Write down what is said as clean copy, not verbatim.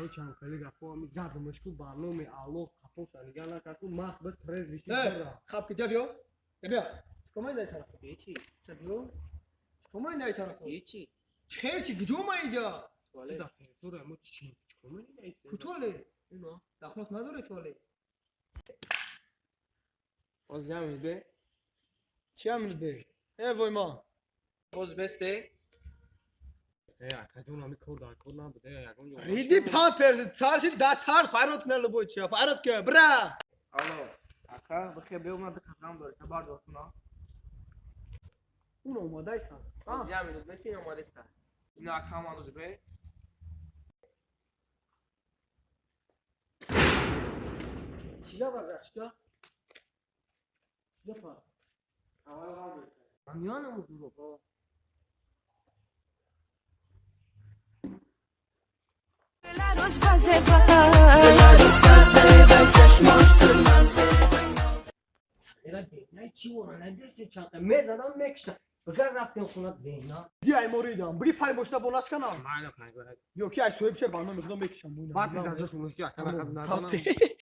Короче, ам хеле гапо ами задумаш ку ба номи Аллоҳ қафоша нигаҳ накард ку маст ба трезвый ши. Хаб ки ҷабиё. Ҷабиё. Чикор дай тараф? Ҳечи. Чабиё. Чикор дай тараф? Ҳечи. Чӣ чи гуҷо ма иҷа? Туалет. Дар территория мо чӣ чикор менигаи? Ку туалет? Ино. Дахлот надори туалет. Боз ям бе. Чӣ ам бе? Э вой ма. Боз бесте. Э, акаҷон, ами кор дар кор набуд, э, ягон ҷо. Риди памперс, царши да тар фарод кна лубой чия, фарод ке, бра! Алло. Ака, бихе бе омад қадам дор, хабар дор куна. Уно омадайсан. Боз ям минут бесе ин омадеста. Ина ака омадуз бе. Чига баргашта? Чига па? Аввал ғам дор. Миёнам дуро. Сағира бенай чӣ вора надесе чанқа мезадам мекишта. Бигар рафтем хона бена. Ди ай моридам. Биги фай бошта бо нашканам. Майна пайгора. Ё ки ай соҳиб ше ба номи худо мекишам. Баъд занҷош мушки ака нақад назанам.